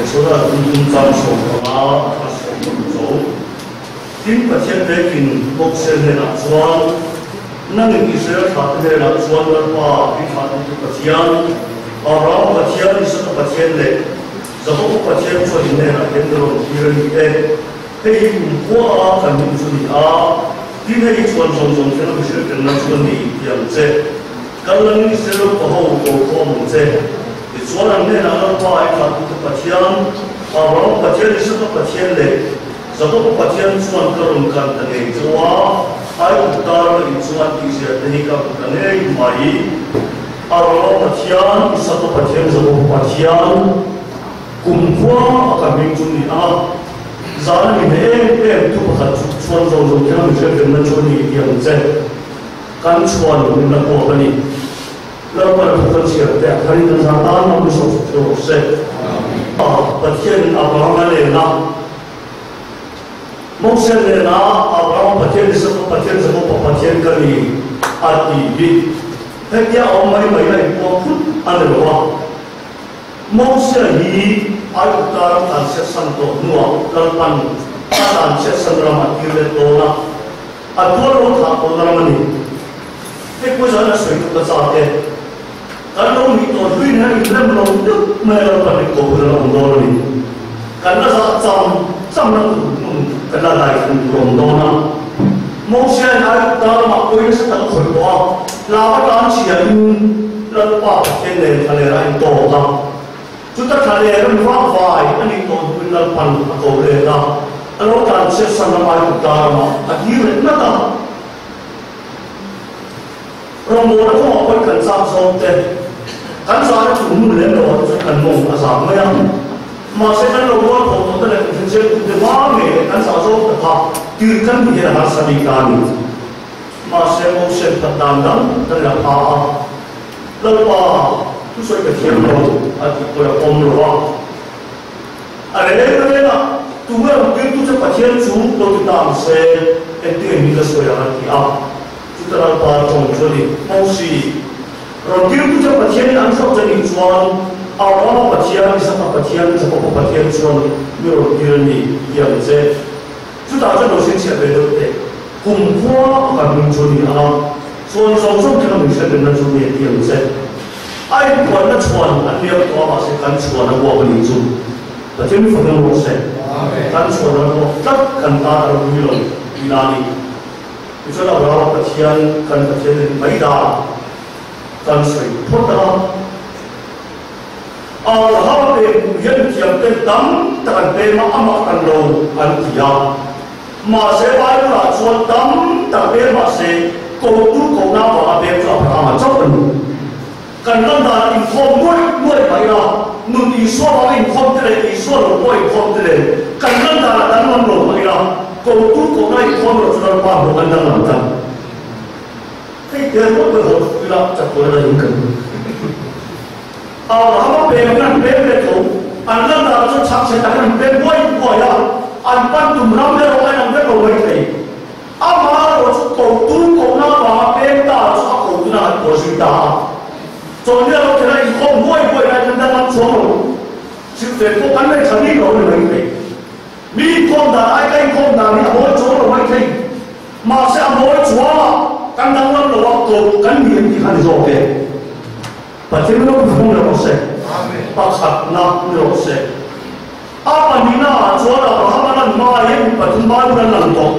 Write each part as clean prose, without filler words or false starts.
Exodus thawnthu chang 15 a 10 zo. Tin, Pathian vekin Mose hnenah chuan, Nangin Israel thlahte hnenah chuan Lalpa i thlahtute Pathian, Abrahama Pathian, Isaka Pathian leh Jakoba Pathian chuan in hnenah hian ka rawn tir a ni e. Hei hi kumkhua a kan hmuh chu ni a, tin hei hi chhuan zawng zawng thleng a mihring kenna chu a ni ti ang che. Kal langin Israel upa ho ko khawm ang che. Tichuan an hnenah Lalpa i thlahtute Pathian, Abrahama Pathian, Isaka Pathian leh Jakoba Pathian chuan ka rawn kan ta ngei chauh a, Aigupta rama in chuan tihzia te hi ka hmu ta ngei mai. Abrahama Pathian, Isaka Pathian, Jakoba Pathian, Kumkhua a ka hming chu ni a, zan a ni hle em em thu pakhat chu chhuan zawng zawng kher a mi hriatremna chu a ni ti ang che. Kan chhuan min la puak a ni. Lalpa thu kan chhiar te a tharin kan zan tan ram mi sawm sawm rawh se. Pathianin Abrahama nena Mose nena Abrahama Pathian Isaka Pathian Jakoba Pathian ka ni a ti hi hetia awm mai mai a inpuang phut a ni lo a. Mose hi Aigupta ram tlanchhiatsan tawh hnuah Lalpan a tlanchhiatsan ram a tir let dawn a, a tuar lo thah tawhna ram a ni. Hei pawh zan a sawi duh ka chak e. Kan lo nih tawh hlui nen a inrem lo deuh mai a Lalpan rik tawh hun a la awm dawn a ni. Kan la zah cham chamna tur hmun kan la dai thun tur a awm dawn a. Mose in Aigupta ramah pawi nasa tak a khawih tawh a, hlau a tlanchhiain Lalpa Pathian nen thlaler a intawk a. Chuta thlaler an vak vai a nih tawh hnuin Lalpan a ko let a, a lo tlanchhiatsan ram Aigupta ramah a hir leh ngat a. Rawngbawlna kawngah pawhin kan chak zawk te, kan zahna tur hmun lem lo ah te chuan kan mawng a zah mai a. Mahse kan lo rual tawh tawh te leh kan hrechiang tu te hma ngei leh kan zah zawk te kha tir kan nih hian a harsa bik ta a ni. Mahse Moses phat dan dang kan la pha a, Lalpa thusawi ka thiam lo a tih pawh a pawm lo a. A reng reng a, tunge rawn tirtu che Pathian chu lo ti ta ang se, engtin engin ka sawi ang a ti a. Chuta Lalpa tawng chu a ni, Mosi, rawn tirtu che Pathianin an hrawk che nih chuan Abrahama Pathian, Isaka Pathian, Jakoba Pathian chuan mi rawn tir a ni ti ang che. Chutah chuan lo hriatchhiah ve deuh teh, kumkhua a kan hming chu a ni ang a, chuan zawng zawng kher a min hriatremna chu ni a ti ang che. A inpuanna chhuan an liam tawh a, mahse kan chhuan a uap a nih chu. Pathian mi fak em rawh se. Kan chhuan a uap tlat, kan tan a ropui lo tihna a ni. Tichuan Abrahama Pathian kan Pathian a ni mai dan kan sawi phawt a. Abrahama pek hmuh hian mithiamten tam tak an pem a, amah kan lo an ti a. Mahse Bible ah chuan tam tak pem mahse kotu kohna vanga pem chu Abrahama chauh a ni. Kan ram danah inkhawm nuaih nuaih mai a, nun Isua vanga inkhawm te leh Isua lo pawh inkhawm te leh kan ram danah kan ram lo mai a, kotu kohna inkhawm erawh chu Lalpa hmuh kan danglam ta. Hei te pawh pawh haw thuk ila chakawr la in kan Abrahama pem in an pem ve tho, an ram danah chuan chhakchhe takin an pem buai buai a, an pan tum ram erawh a inang vek lo mai thei. Amah erawh chu kotu kohna avanga peng ta chu a kotu na an kawl zui ta a. Chawlhni a lo thlen a inkhawm huai huai lai khan danglam chuang lo chilhfen pawh kan nei tha bik lo a ni mai thei. Mi inkhawm dan ai ka inkhawm dan hi a mawi chuang lo mai thei. Mahse a mawi chuang a kan danglam lo a koh kan ni em tih kha ni zawk e. Pathian rawng fung ni rawh se. Pakhatna ni rawh se. A pahnihna ah chuan Abraham a lan hma in pathum Bible an lang tawh.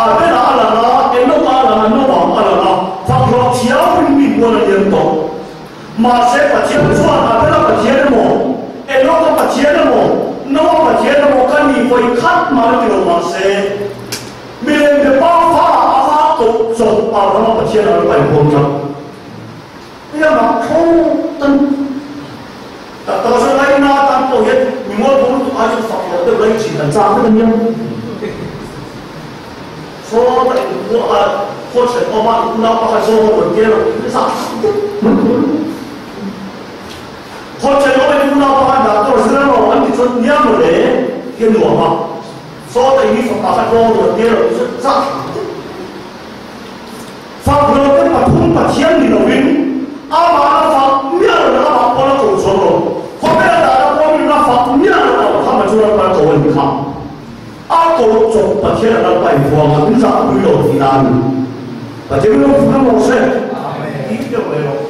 Abel-a a lang a, Enoch-a a lang a, Noah a lang a, fakhlawh thiau in mi mual a liam tawh. Mahse Pathian chuan Abel-a Pathian emaw, Enoch-a Pathian emaw, Noah Pathian emaw ka ni vawi khat mah a ti lo mahse milem be pa fa a koh chawp Abraham-a Pathian a lo paihawm tlat. Hei mak tho tan tak tak a lai na tan pawh hian mi ngawi bo lutuk ai chuan fak loh deuh lai thin kan chak vek a nia. Saw ta in khua a khaw thenawm a i unau pakhat zawng a rawn tel lo tih zah thlak deuh mai tur. Khaw thenawm a i unau pakhat doctor zir a rawn an ti chuan nia mawle hi a nuam a. Saw ta in i fapa kha tlawng a rawn tel lo tih chuan zah thlak deuh. Fak lo te pathum Pathian ni loin amah a fak miah lo leh amah pawn a ko chuang lo. Khawvel dana pawh min la fak. Kaikuang an zahpui lo tihna a ni. Pathian rawng fun a rawh se. Tih deuh mai rawh.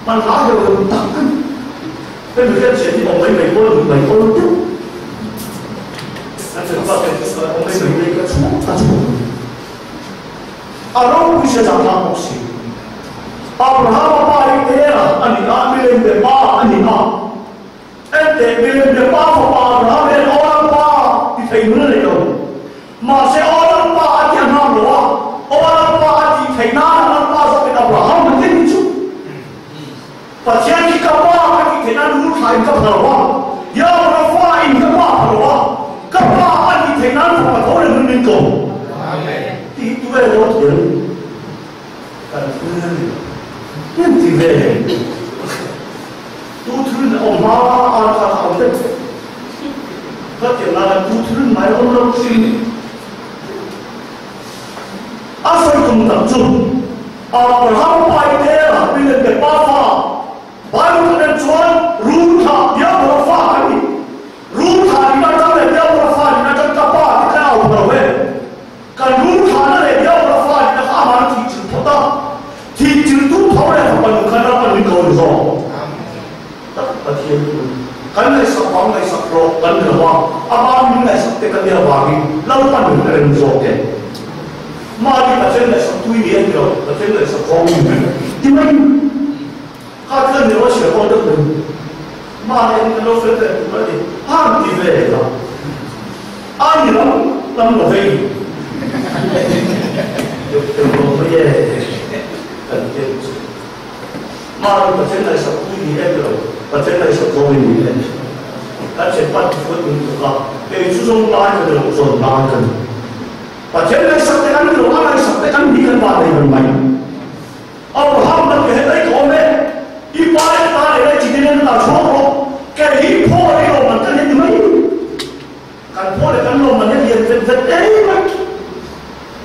Hman hla deuh deuh tak a ni. Hemi hian chhiat hi awm mai mai pawl duh mai pawl deuh. Kan thian pa ten awm mai mai mai ka chhuak ka chhuak. A ropui se zah thlak bawk si. Abrahama pa hi Terah a ni a, milem be pa a ni a. Enteh, milem be pa fapa Abraham hian aw lalpa ti thei nun a nei lo. Mahse aw lalpa a ti a hnar lo a, aw lalpa a tih theih nan a lalpa zawkin Abraham a ti ni chu. Pathian hi ka pa ka tih theih nan rul thla in ka pha lo a, Diablo fa in ka pa pha lo a, ka pa a tih theih nan fapa tho leh nun min ko. Tih tu ve dawn thil kan thil a ni lo. Heng ti ve tu thil in awm hma a kha kha awm vek. Khatiang laiah tu thil mai awm lo thin. A sawi tum tak chu Abraham pa i Terah Bilen te pa fa Bible kan en chuan rul thah Diabola fa kan ni. Rul thah nihna atang leh Diabola fa nihna atang ka pa ti kha a awm lo e. Kan rul thahna leh Diabola fa nihna kha amah an thih chilh phawt a. Thih chilh tu tho leh fapa nu khan ram an min ko ni zawk. Tak Pathian chu kan ngaihsak vang ngaihsak rawh kan ni lo a, amah min ngaihsak te ka nia vangin Lalpan min rem zawk e. Mahni Pathian ngaihsak tui ni a ti lo, Pathian ngaihsak zawng ni mai ti mai. Kha thil a ni lo a chhiar pawh deuh mai. Mahni an kan lo fel ve tur a ni, a han ti ve a. A ni lam lam lo vei. Deuh deuh lo mai e kan ti chu. Mahni Pathian ngaihsak pui ni e ti lo, Pathian ngaihsak zawng i ni e. Kan thian pan ti fuat min tuk a, kei chu zawng lai ka ni lo, zawn lai ka ni. Pathian ngaihsak te kan ni lo, a ngaihsak te kan ni kan van nei reng mai. Abraham na ke helai ka awm e, i pa leh ta leh lai chi tin an ta chhuak rawh, kei hi phaw leh i lawmman ka ni ti mai. Kan phaw leh kan lawmman hi a lian vet vet em mai.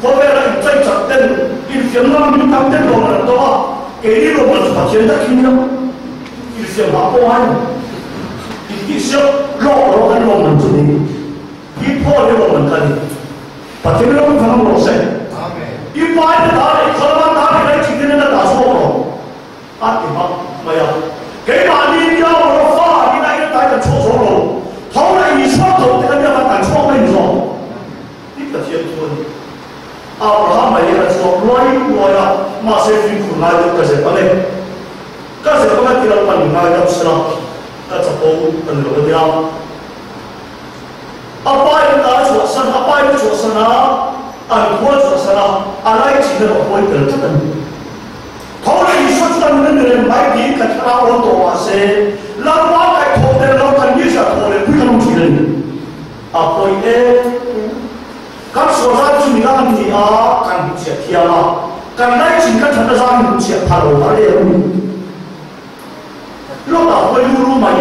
Khawvela inchai chak ten, infiam ngam min tam ten lawmman an tawh a, keini lawmman chu Pathian tak hi nia. Infiam hah pawh ngai lo. Intihsiak lawk rawh kan lawmman chu ni. Hi phaw leh lawmman ka ni. Pathian ram kha hmang rawh se. I pai te ta leh i khaw lama ta leh lai chi ten a ta chhuak rawh. A ti hmak mai a. Keimahni Diabolo fa ni na in tai kan chhuak zo lo. Tho leh Isua tho te kan biak a kan chhuak mai ni zawk. Ti Pathian thu a ni. Abraham mai hian a chhuak luai luai a, mahse fimkhur ngai deuh ka zep ang e. Ka zep ang a ti lo pan ngai deuh sela ka chapo ka ni lo a nia. A pa in ta a chhuahsan, a pa in a chhuahsan a, an khua a chhuahsan a, a laichin erawh a pawi tel tlat a ni. Tho leh Isua chu kan nun reng mai tiin ka thlarau awn tawh mah se, Lalpa kaihthawh tel lo kan mizia thawh leh pui kan awm thin a ni. A pawi em em. Kan sual zai chu midang an ni a, kan hmuchhiah thiam a, kan laichin kan thatna zai hmuchhiah pha lo har em a ni. Lawk ah huai lu lu mai.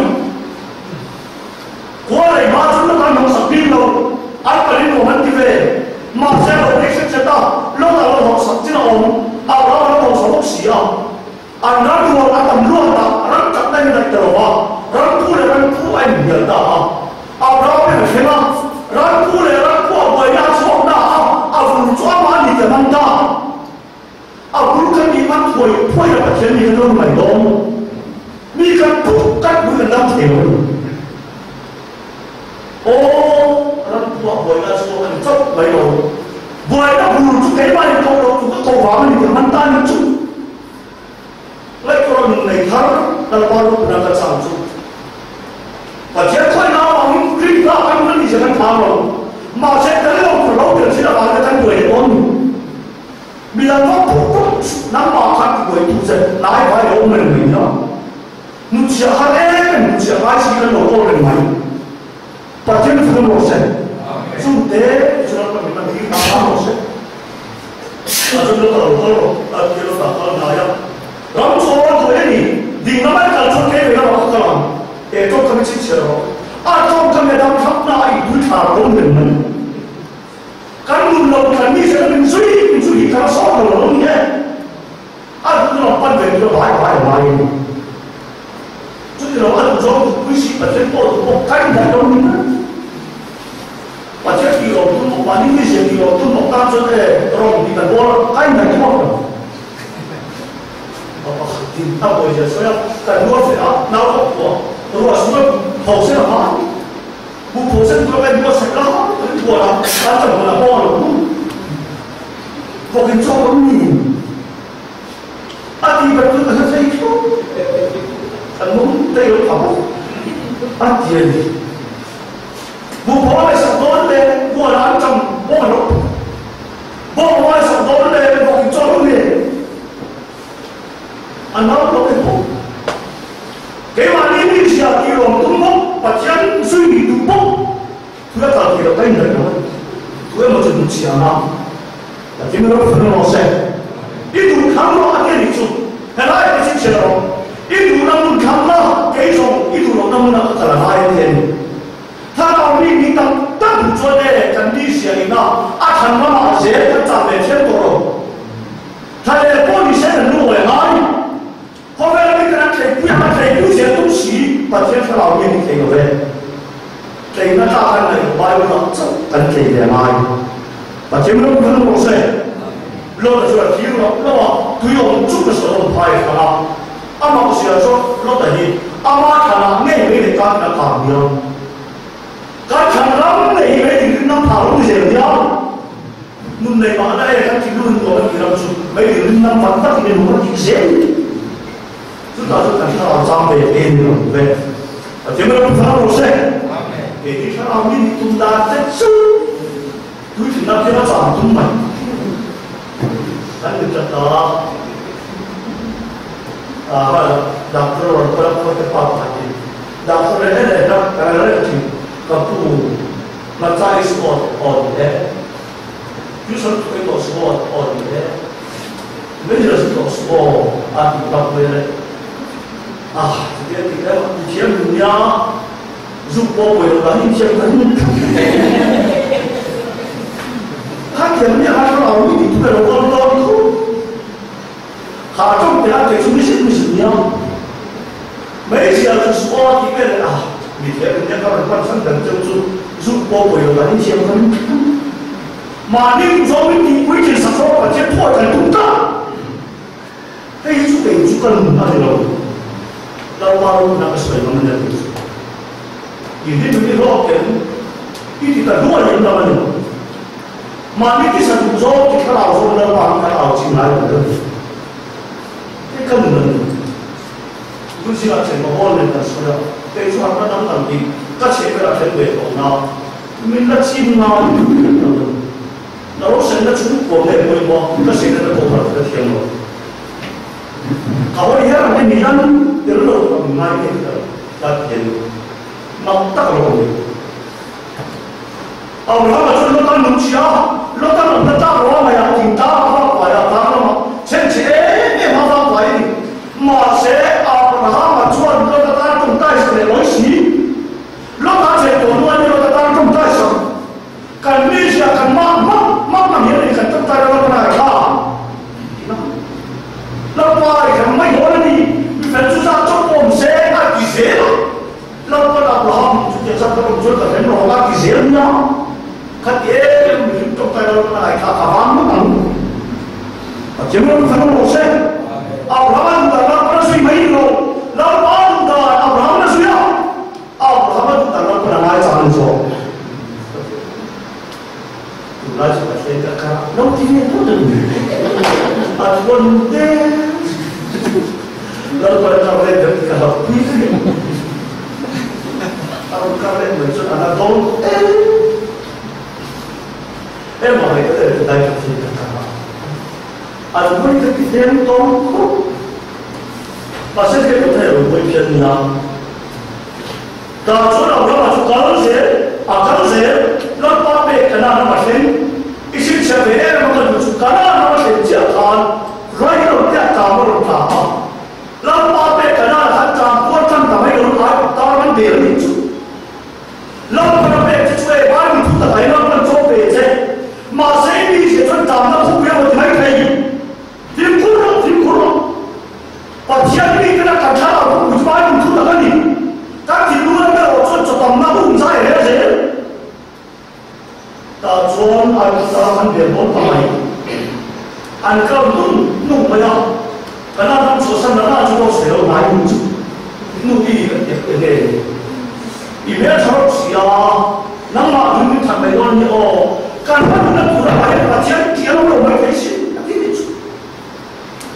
Khua leh hma chu lawk an hawng sak bik lo, an palin nuam an ti ve. Mahse a lo phei hret hret a, lawk ah lo hawng sak chin a awm, a ram a lo hawng sak bawk si a. An ram rual a tam luat a, ram chakna in a daih ta lo va, ram phu leh ram phu a inhnial ta a. Abraham in a thleng a, ram phu leh ram phu a buaina a chhuak na a, a vur chu amah a ni ta man ta. A bul kan nih man phuai phuai a Pathian mi kan lo ni mai dawn. Mi kan puk kan pui kan dam thei lo a ni. Aw ram phuah buaina chu a ni chauh mai lo. Buaina bur chu keimah in koh loh tur ka koh vang a ni tih man ta ni chu. Ngaihtuah nun nei thar Lalpa ropuna ka chang chu. Pathian khawihna avangin Krista kan hman ni che kan thang lo. Mahse tel lo tur lo tel chin avang te kan buai leh dawn ni. Mi dang vak phut phut nangmah khan ti buai tu che lai vai lo awm reng mai nia. Hnutchhiah har em em hnutchhiah ngai si kan lo kawl reng mai. Pathian fun rawh se. Chungte chu lalpa min man tir ta rawh se. A chu lo ka lo kal rawh a ti lo ta kal hnai a. Ram chu aw duai a ni. Ding lamah i kal chuan kei ve lamah ka kal ang. He tawngkam i chhinchhiah rawh. A tawngkam he dam thlapna a inpui thla lo awm reng mai. Kan nun lo kan mi zela min zui min zui hi kan sawt lo lo ni e. A duhna lam pan ve tur a vai vai a ngai a ni. Chuti lo a duh zawng duhpui si Pathian pawh duh pawh kan indaih lo ni mai. Pathian tih lawm tum bawk, mahni mizia tih lawm tum bawk tan chuan e rawng tih kan bawl a, a indaih thawk lo. Pa pakhatin a buaizia sawi a, kan rual fe a, nau ka phuah, ruah sual tho sen a hma a ni. Bu tho sen tura ka inbuatsaih la kan inbual a, kan chawhmeh a pawng a lo hmu. Vawkin chaw kan ni. A tih ber chu ka hre thei thlawt. Kan nung daih lo pha bawk a ti a ni. Buhpawng a ngaihsak dawn le bualah an ṭam bawk a lo. Bawk a ngaihsak dawn le bawkin chaw lo ni. A nau lo en bawk. Keimahni mi zia tih lawm tum bawk, Pathian zui nih duh bawk. Thu a kal thei lo ka indaih lo a ni. Thu emaw chu duh chiang a, Pathian ro fel rawh se. I duh thlang rawh a ti a nih chu. Helai te chu chhiar rawh. I duhna hmun thlang la, kei zawng i duh lohna hmunah ka kal a ngai a ti a ni. Thlarau mi ni tak tak duh chuan e, kan ni zia ina a thlan lamah zel kan chah ve thiam tawh lo. Thla leh pawh ni se kan lungawi a ngai. Khawvel mi kan an tleipui ang a tleipui zel tum si Pathian thlarau mi a ni thei lo ve. Tleina tlak an ngaih Bible ah chauh kan tlei ve a ngai. Pathian ram khan rawh se. Lota chu a thlir loh loh a, tui awm chuk a Sodom phai a thlang a. Amah zia chu Lota hi ama thlanah ngei mai leh tan a kang diau. Kan thlan ram ngei hi mai thinrim lam phah lo ni zel diau. Nun nei mahna e kan thinlung in nuam a tih ram chu mai thinrim lam van tak in a nung a tih zel. Chutah chu kan thlarau chang ve te ni lo ve. Pathian ram thar rawh se. Kei hi thlarau mi nih tum dan te chu tui thin lam hian a chang tum mai. Kan ni ta ta a ha doctor rawn kal a khuate pa pakhat in doctor leh leh leh ka reng thin ka pu Hmarcha is awt awt ni e. Tuition thu ei tawh suh awt awt ni e. Major zu tawh suh aw a tih bak vel e. Ah chuti a tih em a thiam dun nia zuk pawh pawi lo dan in thiam kan Kha thiam nia kha thlarau mi tih thu elo kal dawn khawp. Kha tawng te a kei chu mihring mihring nia. Hmeichhia chu suh aw a tih vel leh a, mi thiam in nia ka rawn pan san dan cheu chu zuk pawh pawi lo dan in thiam kan mahni duh zawng in tih pui thin sak rawh Pathian phawi kan tum ta. Hei hi chu kei chu ka nun a ni lo. Lalpa ropuna ka sawi ngam a nia tih chu. I hlim in i hlawk em? I ti ta hluai em lam a ni. Mahni tisa duh zawng ti thlarau zawng Lalpa hi kan au chin ngai lo deuh. Hei ka nun a ni. Tun zingah chen ka hawl nen kan sawi a, kei chu harhna dang dang hi ka chheh velah then ve tawh na, min la chim ngai lo deuh. Na rosenna chhungkua nge pawimawh ka sehna te pawh harh ka thiam lo. Ka hawi her ang hi milan tel lo ka min ngai nge ka ka ti a ni. Mak tak a lo awm. Abrahama chuan Lota nun chhia a, Lota awmna tlak lo a ngaih a, thingtlang a vak kuai a, tlang lamah chhenchhe em em a vak kuai a ni. Mahse, Abrahama chuan Lota tan tawngtai sak leh lawi si. Lota chhen tawh hnuah hian Lota tan tawngtai sak. Kan mizia kan mak mak mak ang hian a ni, kan tawngtai ram a panai kha. Lalpa i kan mai dawn a ni, mi fel chu zat chawp awm se a ti zel a. Lalpan Abraham chu tiang zat ka rawn chuan ka hrem lo ang a ti zel nia. Khati em mihring tawngtai Lalpan a ngaithla ka vang ngawt ang. Pathian ram kha rawh se. Abraham a duh dan Lalpan a zui mai lo. Lalpa a duh dan Abraham a zui a. Abraham a duh dan Lalpan a ngai chang zawk. Tunlai chu Pathian ka kar lo ti ve phawt a ni. A thuan te Lalpan a kar let ber tih ka hlauh pui reng. A rawn kar let mai chuan a la dawn em em a hei ka leh tunlai Pathian ka kar a. An hawi ka ti hlem tawng khawp. Mahse hei lo thei a rawn hawi phian nia. Tah chuan Abrahama chu kal zel a kal zel, Lalpa pek Kanaan ram a thleng. I chhinchhiah ve em a ka duh chu Kanaan ram a thlen chiah khan rai lo te a tlam a rawn tla a. Lalpa pek Kanaan ah khan tlam puar tan ta mai lo ai tar man der a nih chu. Lalpa ram pek che chu e Bible thu tak ah hian Lalpan chaw pe che. Mahse i mi zia chuan tlamna khupui a rawn ti mai thei. Fimkhur rawh, fimkhur rawh. Pathian mite la kan thlarau pawh pui chu Bible thu tak a ni. Kan thinlung ram erawh chuan chaw tamna hun zai rel zel. sam an bel dawn ta mai. An kal nung nung mai a, Kanan ram chhuahsan na na chu pawh sawi lo ngai nu chu nu i enge i hmeltha rawk si a, nangmah dun min that mai dawn ni aw, kan hma nunna tur ah hian Pathian tih a lo lo mai thei sin a ti ni chu.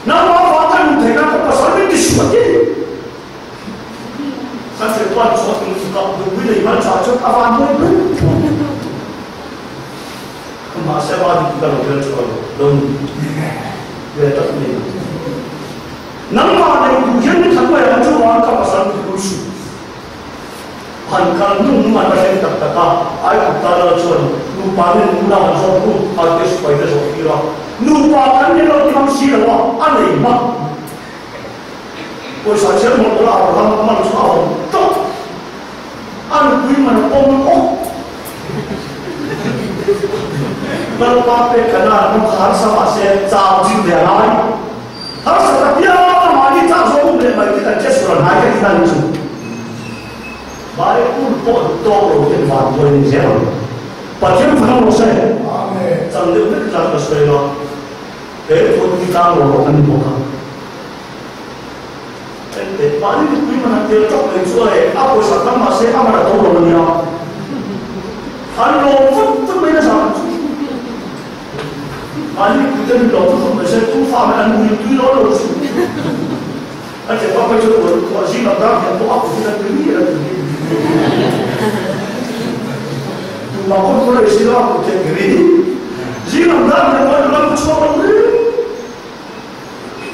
Nangmah vang ka nun theih nan ka pasal min ti suh a ti ni. Kan hre tuan chu a tling tuk a, nupui nei hman tha chuan a van mawi ber Mahse va dik ka lo hmel tha lo lo ni ve tak mai. Nangmah nei duh hian ni khat mai ang chu van ka pasal mi hul suh. Han kal nung nung an va thleng tak tak a, Aigupta lal chuan nupa nen nula han zawm ru a tia sipai te zawh tir a. Nupa kan ni lo ti mang si lo a, a nei hmak. Pawisa chhiar mawlh mawlh a Abraham a man chu a awm tawp. A nupui man a pawm awk. Lalpa pe Kanaan ram kha harsa mahse chau chin ve a ngai. Harsa ta piang mahni chak zawk um leh mai te kan che sual hnai ka ti ta ni chu. Bible pawh duh tawk lo hian van buai ni zel ang. Pathian fak ang rawh se. Chang deuh vek tlan ka sawi la. He thu hi tlang lo rawh kan ni bawk a. Enteh, mahni mipui man an tel tawk mai chu a e, a pawisa tam mahse a man a to lo a nia. An lawm vut vut mai nasa ang chu. Mahni mipui te min lawm vut vut mai se, tu fa mai an mui tui lo lo chu. A che pa chu a zing lam dar hian pawh a kut in a tui a tui. Tumah kawt kawt a si lo a kut hian kiri. Zing lam dar hian pawh a lam chhuak lo ring.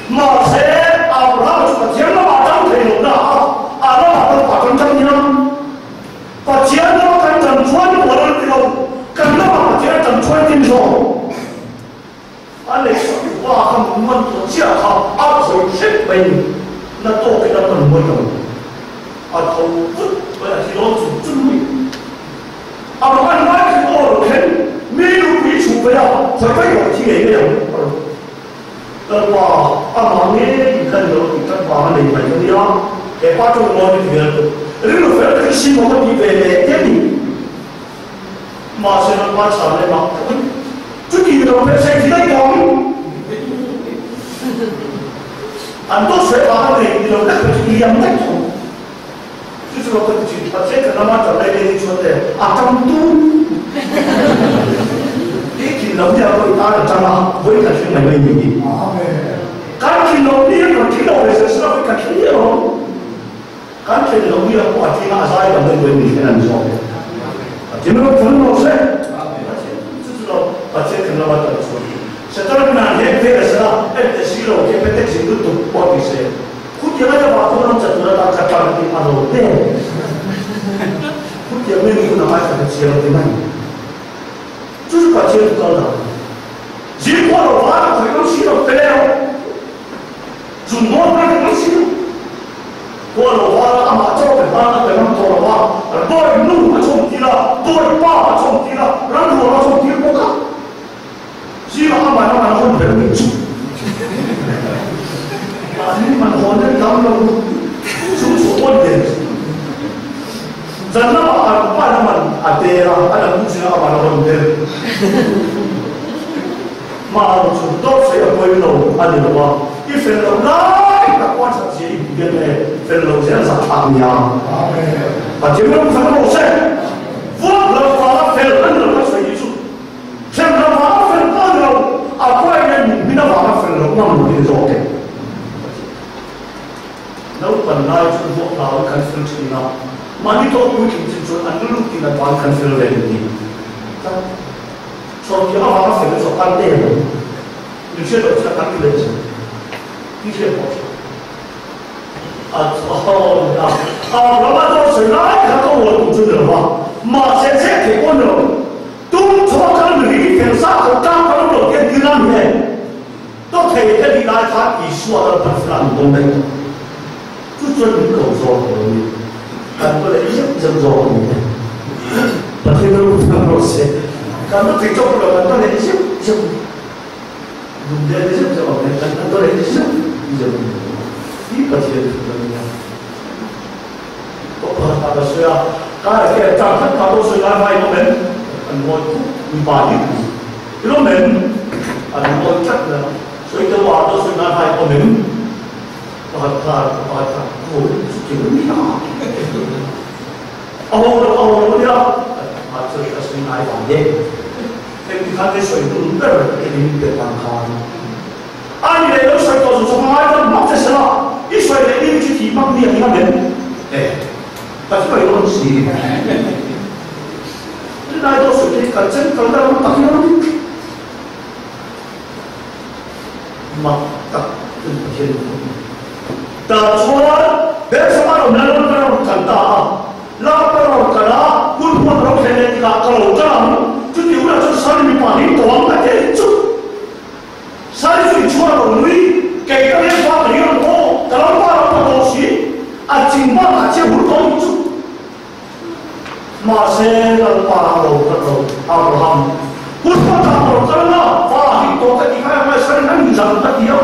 Mahse, Abrahama chu Pathian lamah a tang thei lo na a, a lamah pawh a tan tan nia. Pathian lama kan tan chuan ni bual a ti lo, kan lamah Pathian a tan chuan tin zawk. A lehkha pa kha min man tawh chiah kha a khawih hrep mai ni. Na tawkin a pan mawi lo. A tho vut mai a thi dawn chung chung mai. A rawn an ngai khi aw lo khen mi nupui chhuh ve a, khawi mai rawh thi ngei ngei ang a rawn ti. Lalpa, amah ngei kha ni lo tih tak vang a nei mai ka nia, he pa tawng mawi ti hmel tu rilru fel takin sim awm a tih ve leh te ni. Mahse Lalpa chhan leh mak tak a ni. Chuti ni lo phei se thi daih tawh ang. An dawt sawi vang a nei ni lo lek phei chu i liam daih tawh ang. Chu chu lo ka ti thin, Pathian kan lama ṭan lai leng hi chuan le a ṭang tu i thin lo nia pawh i tan a ṭang a, vawi kan thleng mai mai ni hi. Kan thin lo ni a kan thin lo ve zel sela vawi kan thleng miah lo ang. Kan thin lo nia pawh a thinga a zai dam daih vawi mi hian an zawk e. Pathian ram thlan lo se. Chu chu lo Pathian kan lama ṭan chuan Setana hmunah heng ve sela en te si lo khi pe te zin lutuk pawh ti se. Khutiang aia vah khaw ram chat tur atan ka tan tih a lo hle. Khutiang mi hun a ngaithla ta chiang ti mai. Chu chu Pathian chu kal dan a ni. Zingkhua lo van a khawih ngam si lo, pe lo. Zun dawn pawh a ngam si lo. Khua lo van a amah chaw pe hman a pe ngam tawh lo a, bawi nu a chawm tir a, bawi pa a chawm tir a, ramrual a chawm tir bawk a. Zingah amah lam an hawn ber mai chu. Mahni man hawn em dam lo chu chu pawn ve. Zan lamah an pa lam an a der a, a lam zingah amah a hawn ber. Hma chu dawt sawi a pawi lo a ni lo a, i fel lo lai tak pawh a that zia i hmu hian e, fel lo zel zah thlak nia. Pathian ram kha rawh se, vuak lo vanga fel an lo ka sawi hi chu. Hrem lo vanga fel pawh ni lo, a pawi leh min hmin avanga fel loh ngam lo hi ni zawk e. Naupan lai chu vuak hlauin kan fel thin a, mahni tawk puitling chin chuan an luluk tin an van kan fel ve ni tlat. Chhuankiang avanga fel chu a kal em ang, min hriat loh chuan a kal leh zel tih hriat pawh thin. A chuan a Abrahama dawt sawi lai kha ka uar tum chu ni lo va, mahse cheh theih pawh ni lo. Tum chhuak kal mihring fel sa kho tlang ka lo lo tian tir a ni e. Dawt thei te nih lai khan Isua dal phat fel an dawn daih tawh. Chu chuan min ko zawk lo ni. Kan va leh zeuh zeuh zawk a ni e. Pathian ro hmang rawh se. Kan va thei chawk lo kan va leh zeuh zeuh. Lungdel te zeuh zeuh ang hian kan kan va leh zeuh zeuh a ni. Hi Pathian thu kan nia. Ka pakhat ah ka sawi a, kar ah hian chang khat kha pawh sawi lai hma in awm em? An ngawi khup mipa hi. Ilo men an mawi tlat mai a, sawi te wa te sawi nan hai awm em? Pakhat khan ka pa khan kawl chu ti lo nia. A ho lo a ho lo nia. A chu ka sawi ngai vang e. Engti khan nge sawi tum ber engin pe tan khan. A ni leh lo sawi tawh chu chawk ngai dawn hmak che sela i sawi leh ni chu thih hmak ni a ni ngam em? E, ka thi mai dawn si. Rinai dawn sawi te hi kan chen kal na ram tak hi ram mak tak chu ni Pathian in a ni. Tah chuan Bersama ram la ram ka rawn kal ta a, Lak ka rawn kal a, hun huat ro thlen leh tikah ka lo kal ang, chuti hunah chuan Sari mipa hi tawng a ti a ni chu. Sari chu i chhuah lo nui, kei ka leng pa ka riang aw, ka lo pa lo pa tawh si, a ching bakah chiah hur tawh ni chu. Mahse Lalpa a lo kal lo, Abraham, hun huatah ka lo kal ang a, fa hi tawh ka ti khai ang a, Sari an inzam ka ti a,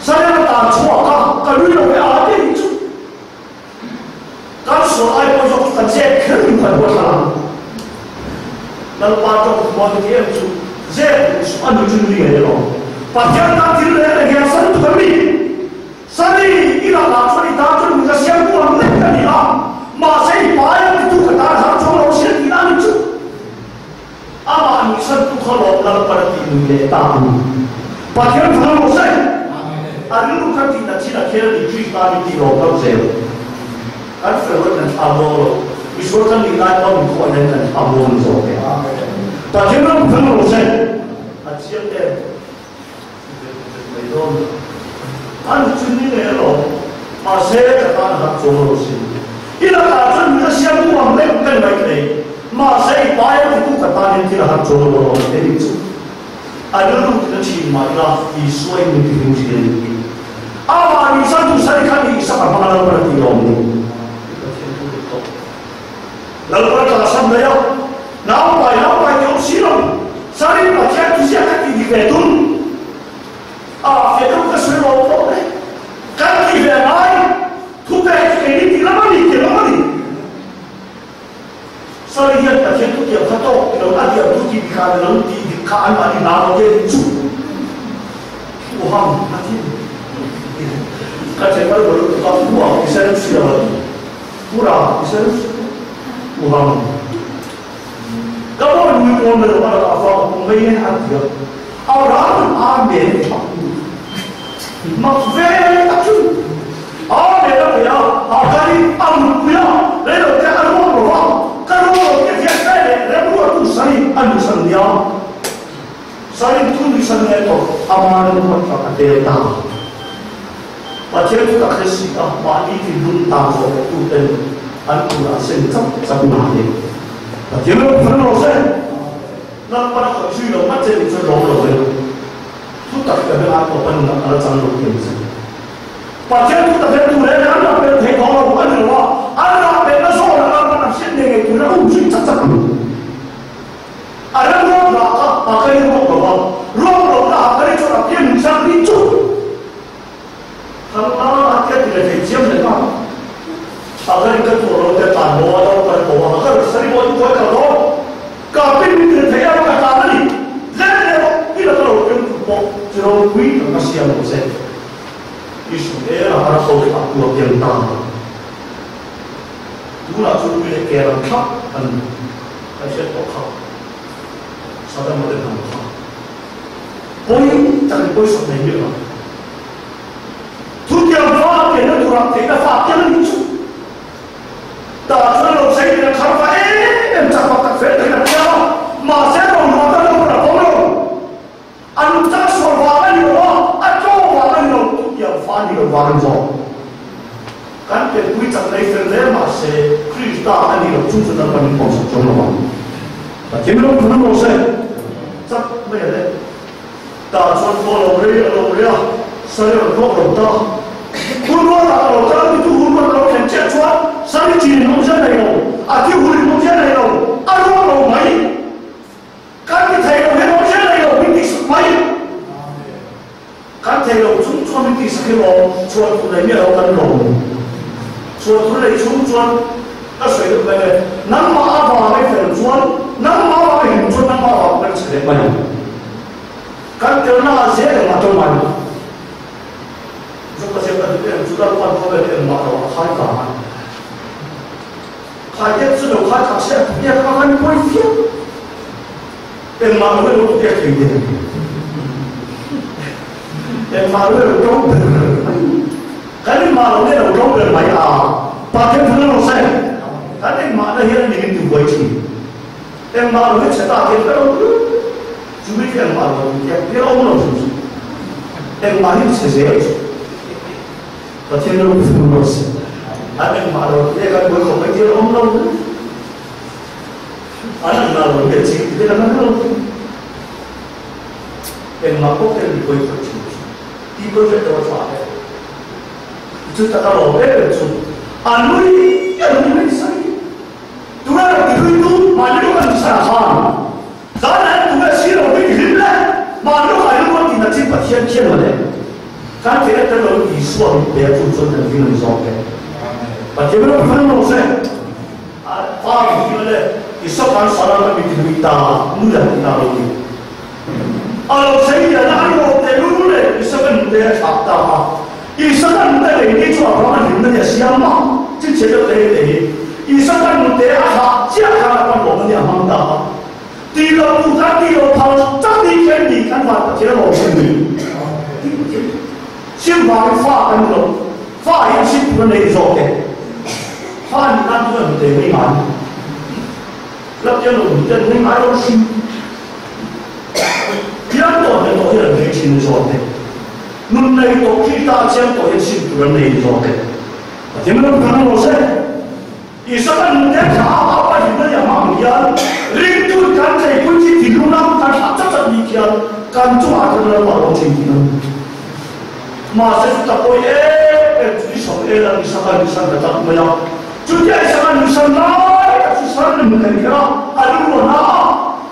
Sari a tan chhuak a, ka nui lo e a ti a ni chu. Kan sual ai pawh zawk chu kan zep kher duh kan huat hlan ang. Lalpa tawng hmuan ti em chu zep duh suh a ni chu nui ngei alawm. Pathian tan thil reng reng hian san tuk an ni. Sani i lakah chuan i tan chuan ka siam tu ang lek ka ni a, mahse i pai a titu ka tan har chuang lo sia tihna a ni chu. Amah nuihsan tu kha lawm Lalpan a tih nui leh ta a ni. Pathian thang rawh se. A rilru kha tih na chin a khel a ni Krista min tih lawm hlauh zel. Kan fel ruat kan thla muang lo. Misual kan nih lai pawh min khawngaih hian kan thla muang ni zawk e. Pathian ram thang rawh se. A chiang em? Mai dawn lo. A nu chu ni ngei alawm. Mahse, ka tan a hak chuang lo sin. I lakah chuan min a siam tu ang lek ka ni mai thei. Mahse, i pai a titu ka tan hian thil a hak chuang lo alawm a ti nih chu. A rilru tina thin mah ila, Isua in min tihlim thin a ni tih. Amah ni san tu sari kha ni Isaka hmanga Lalpan a tih lawm ni. I Pathian thu dik tawh. Lalpan tla sam daih a, nau pai nau pai ti awm si lo. Sari Pathian thu ziak ka tih dik ve tum. A fiah deuh ka sawi lo pawh e. Kan tih ve ngai thu pek chu keini tih lam a ni tih lam a ni. Sari hian Pathian thu tiam kha tawk ti lo a diam thu tih dik ah ni lo tih dik kha anmahni hna lo te ni chu. Uham a ti. Ka channel lo lutuk a, uang i sen sia lo. Pura i sen uham. Ka bawi nui pawn na lo a lakah vang a pum mai e a ti a. Abraham Amen a pu. Mak ve tak chu. Amen a pe a, Hagari a mutpui a, reilo te a ruak lo va, ka ruak lo tih a hriat ve leh remruattu Sari a nuihsan nia. Sari thu nuihsan nge tawh ama remruat tak a tel ta. Pathian chu tak hre si a, mahni thinlung tan zawh leh tuten an tur an sen chap chap na le. Pathian ram phal lo se, Lalpan a khawih zui lo ngat che tih chuan lawm lo ve. Thu tak ka hre ngai tawp a nunah ka la chang lo tih ang che. Pathian thu tak hian tur reng an rah pel thei tawh lo a ni lo a, an rah pelna zawnah Lalpan an hriat ngei ngei turin a um zui chak chak ang. A rem ruak lah kha a ka in ruak lo a, ruak lo na ah ka ri chuan a pian in chang ni chu. Thang a tia ti leh thei chiam leh nghal. A ka rin ka tuah lo te tlan maw a lo kal ko a, ka rin sari maw chu kawi kal dawn. Ka pin min ti leh thei a ka tlan a ni. Lem leh rawh i laka lo peng tur pawh chu ropui tak a siam lo che. Israel a har ho thlah tu a piang ta. Tunah chu ui leh ker ang thlap an ni. Kan hriat tawh kha. Saddam a te hnam kha. Pawi tak in pawisak nei miah lo. Thutiang fa pianna turah theihna fa piang a nih chu. Tah chuan lo chei tina thar va em em chak tak tak fel takin a piang a, mahse ro hnuah tan lo pawn a pawm lo. A nungchang sual vang a ni lo a, a tlaw vang a ni lo, thutiang fa a ni lo vang a ni zawk. Kan pianpui chak nei fel hle mahse Krista a ni lo chung chu Lalpan min pawmsak chuang lo ang. Pathian ram phun a maw se chak mai a le. Tah chuan khaw lo rei a lo rei a, sari rawn hlawk lo ta. Hun ruatah ka lo kal a titu hun ruat ka lo thlen chiah chuan sari chin in awmzia nei lo, a thi hun in awmzia nei lo, a ruak lo mai. Kan ti thei lo hian awmzia nei lo min tihsak mai. Kan thei lo chung chuan min tihsak hi lawm, chhuan tur nei miah lo kan lawm. Chhuan tur nei chung chuan. Ka sawi deuh mai e, nangmah avanga i fel chuan, nangmah avanga i hlim chuan nangmah avanga kan che leh mai ang. Kan telna ah zel engmah tawng ngai lo. Chu ka ziak ka duh em chu Lalpan khawvel engmah lo a khai vang a ni. Khai deuh chu lo khai thak se a ti biak a kan pawi viau. Engmah lo emaw ti biak thei der. Engmah lo emaw to ber mai. Kan engmah lo nge lo to ber mai a. Pathian thu lo se. Kan engmah na hian ni min ti buai thin. Engmah lo hi chhe ta hian ka lo chu mi chu engmah lo ti biak biak awm lo hrim hrim. Engmah hi chhe zel chu. Pathian lo thu lo se. An engmah lo ti kan buai khawp mai tir awm lo. An engmah lo hi a ching ti kan lo. Engmah pawh hian mi buai khawp thin chu. Ti project lo tha e. Chu taka lo em em chu. A nui a nui mai sai. Tunge rawn ti hlui tu mahni lawk an san khan zan ah hian tunge si rawn ti hlim le mahni lawk ah hian rawn ti na chin Pathian khian mawle kan theih a tel lo in Isua min pe a chu chuan kan hlim a ni zawk e Pathian rawn ti hlui se a pa min ti mawle Isua kan sal a kan mi ti hlui ta nui a ti ta lo ni a lo sei lian a an rawn te lul le Isua kan te a thlak ta a Isaka nute lei ni chu Abrahama hlimna ni a siam a, chhinchhiah deuh te te hi Isaka nute a thlah chiah khan a pan lawm a ni a hmang ta a. Ti lo tu khan ti lo phal tak ni khian ni kan van Pathian a lawm sin ni. Ti Pathian sim vangin fa kan ni lo, fa hi sim tur a nei zawk e. Fa nih nan chuan nute ngei ngai ni. Lap hian lo nute ngei ngai lo hrim. Pian tawh hmel tawh hian an ngei thin zawk e. Nun nei tawh khi ta chiang tawh hian sim tur an nei ni zawk e. Pathian ram kan rawh se. Isaka nun te thla a apa hlimna ni ang ang hian ringtu kan theipui chi thinlung lam kan thlah chat chat ni khian kan chungah chuan Lalpa rawh thin tih ang. Mahse chuta pawi em em chu Israel an Isaka nuihsan ta tlat mai a. Chutia Isaka nuihsan lai tak chu sar ni hmu thei kher a, a lungruahna a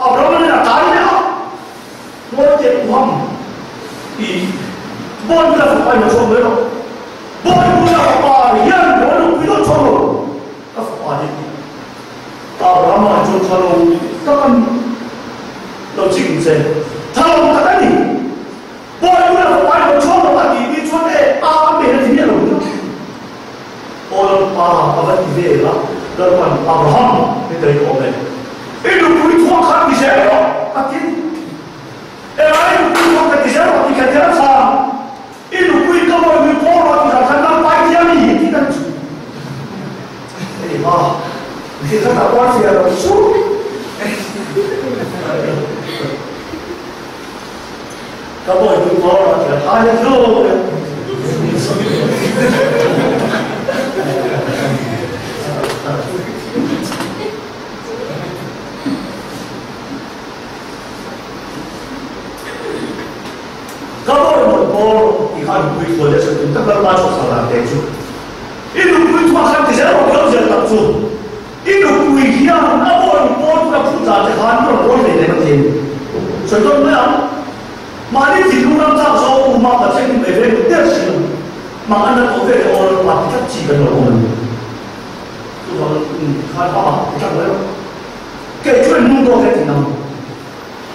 Abraham nen a tlai leh a. Ngawi teh Uham i bawi bula fapa in a chhuak mai rawh. Bawi bula fapa hian bawi lo pui deuh chhuak lo ka fapa hi Abrahama chu tha lo tak a ni lo chik che tha lo tak a ni. Bawi bula fapa in lo chhuak lo a tih ni chuan e a a hmel a ti miah lo ni. Aw Lalpa a va ti vel a, Lalpan Abraham ni ta in awm e. I nupui thuak kha ti zel rawh a ti. Eng a i nupui thuak ka ti zel rawh ti kha tel a chhang. I nupui ka bawi nui pawl rawh ti kha khan Lalpa i thiam i hi ti kan chu. Hei ha, ti kha ta kual fiah lo chu. Ka bawi nui pawl rawh ti kha tha hian chu. Ka bawi mawlh pawl ti kha nupui thuai leh sawi tum tak Lalpa chu a dan te chu i nupui thuah khan ti zel rawh keuh zel tak chu i nupui hian a bawi pawl chu ka phut zan te khan rawn bawi hlei leh ka ti a ni sawi dawn mai ang mahni thinlung ram chak zawng uma Pathian in pe ve duh der si lo mang an la tawh ve leh aw Lalpa ti tlat chi kan lo awm a ni. Chuvangin khan amah ti tlat mai rawh. Kei chu in hnung dawt e ti nang.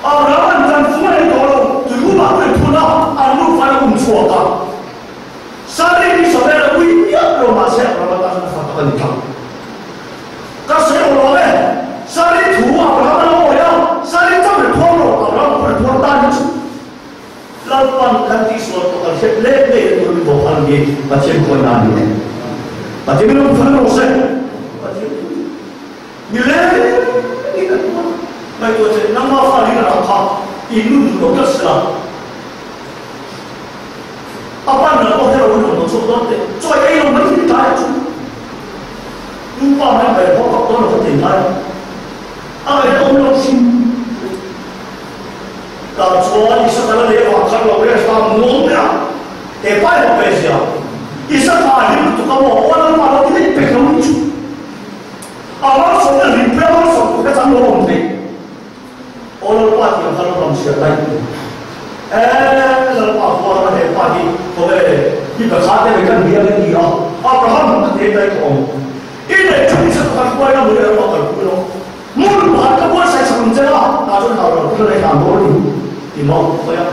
Abraham an kan fung a nei tawh lo, tui umah tui phun a, an nufa in a um chhuak a. Sari hi Isabel a ui miah lo mahse Abraham atan chuan fa tak a ni tlat. Ka sawi awh lo e, Sari thu Abraham a lo awi a, Sari chauh ri phuar lo, Abraham pawh ri phuar ta ni chu. Lalpan kan tihsual tawh kan hriat leh ngei a tur mi bawk ang hi Pathian khawi na a ni e. Pathian min rawn phal rawh se. Pathian mi leng in a tuar. Ngaihtuah che nangma fa ring a rak kha i nun duh lo tlat sela. A pan lam pawh hero in rawn lo chhuak dawn teh. Chawi ei lo mai hi tlai a chu. Nupa mai ber pawh kap dawn lo kha thei ngai. A ngaihna awm lo hrim. Tah chuan Isaka la leh vang khan lo rest a muang mai a, he pa hi lo pe zia. Isaka a hlim lutuk a maw, aw Lalpa lo ti daih pek lo ni chu. A malsawmna hlimpui a malsawm tur kha chang lo awm thei. Aw Lalpa tih ang khan lo ram chhiat daih. E Lalpa huara he pa hi khawnge mi pakhat te kan biak a ti a, Abraham a te daih tawh ang. I neih chu Isaka khan. Moria rama kalpui rawh. Hmun pakhat ka buatsaih sak ang che a, tah chuan hau lo thil a nei hlan dawn a ni, ti maw mai a.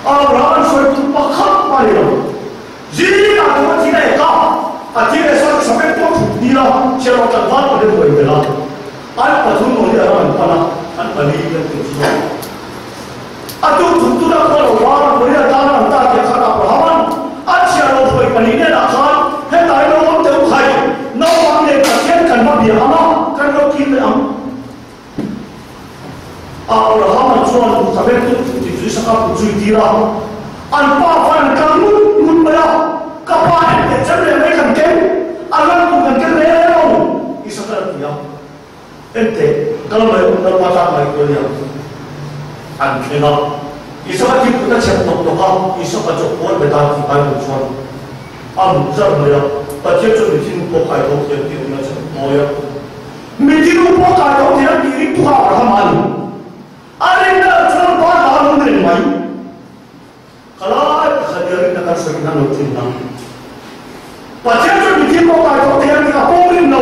Abraham-a'n sawi tum pakhat a ni lo. Zingah chuan a thi leh ka, a thi leh sa sa vek pawh thut ni la, chhiarawh tlangval pahnih a buai belh a. An pathum Moria ram an pan a, an pali an ti chhuak. A tu thut tuna khua lo var a, Moria tana an ta tih khan Abraham-a'n a chhiarawh hruai pahnih hnenah khan, Hetlai lo awm teh u khai, naupang nen Pathian kan va bia ang a, kan lo kir leh ang. Abraham-a chuan ka vek tut tut tih chu Isaka kut zui tir a, an pa khan an kal ngut ngut mai a, Ka pa en teh chem leh mai kan keng, a lan tur kan keng reng reng lo, Isaka a ti a. En teh, kal mai rawh, Lalpa tan mai kual i ang. An thleng a, Isaka thil kut a chhem tawk tawk a, Isaka chu a kual bet a tih Bible chuan a mut zar mai a, Pathian chuan mithin pawh kai tho thiam tih ring a chhem tawi a. Mitin u pawh kai tho thei ang tih ring thuka Abraham a ni. A rinna lo chuan pa ta a lung reng mai. Ka lai pakhat hi a rinna kan sawi in a lo thin ang. Pathian chuan mitin pawh kai tho thei ang tih a pawm rin lo.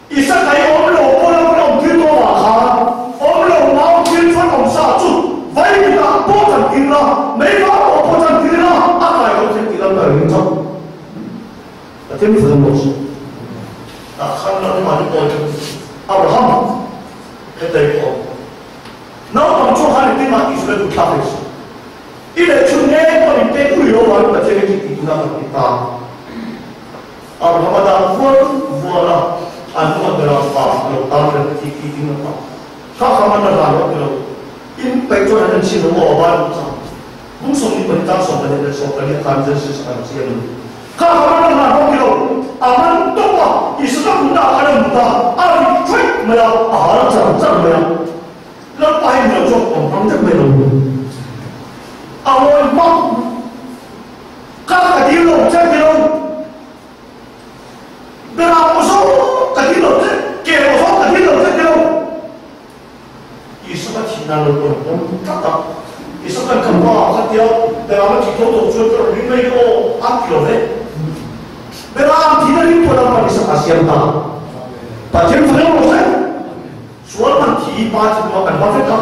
Isakai awm lo pawn a awm thil tawh vang khan awm lo mau thil chuan awm sa chu vai kutah pawh chan tir la, mei vang pawh pawh chan tir la, a kai tho thei tih lam ka ring chauh. Pathian mi fanu Moses tah khan Lalpa ni pawl chu Abraham hetei ka awm. Naupang chu khan engtin mah Israel duh thlak rih suh. I leh chhun ngei pawh in pek ui lo vangin Pathian hi thih tih tuna kan ti ta. Abraham a dah vual vual a, an hnungah Beram pa a lo tan reng ti ti ding a pa. Kha kha man a hlan lo ti lo. In peih chuan an en chhin lo maw a Bible chuan. Kum 22 tang 14 leh 14 khan Genesis a kan chiang a ni. Kha ka man a hlan bawk ti lo, a man tawp a, Isaka kutah khan a mut a, a rit thawih mai a, a hal char char mai a. Lalpa hi hmuh chuan awm hmang vek mai lo. A ngawi hmak. Kha ka dil lo che ti lo. Berah pawh zawng ka dil lo che, ke pawh zawng ka dil lo che ti lo. Isaka thihna lo pawh a awm tlat a. Isaka'n ka pa kha tia Beram a thih tho tawh chuan ka rawn ring mai aw a ti lo ve. Beram thihna ring pawh lampan Isaka a siam ta. Pathian fanu rawh se. Sual man thi pa chu hma kan hma vek a.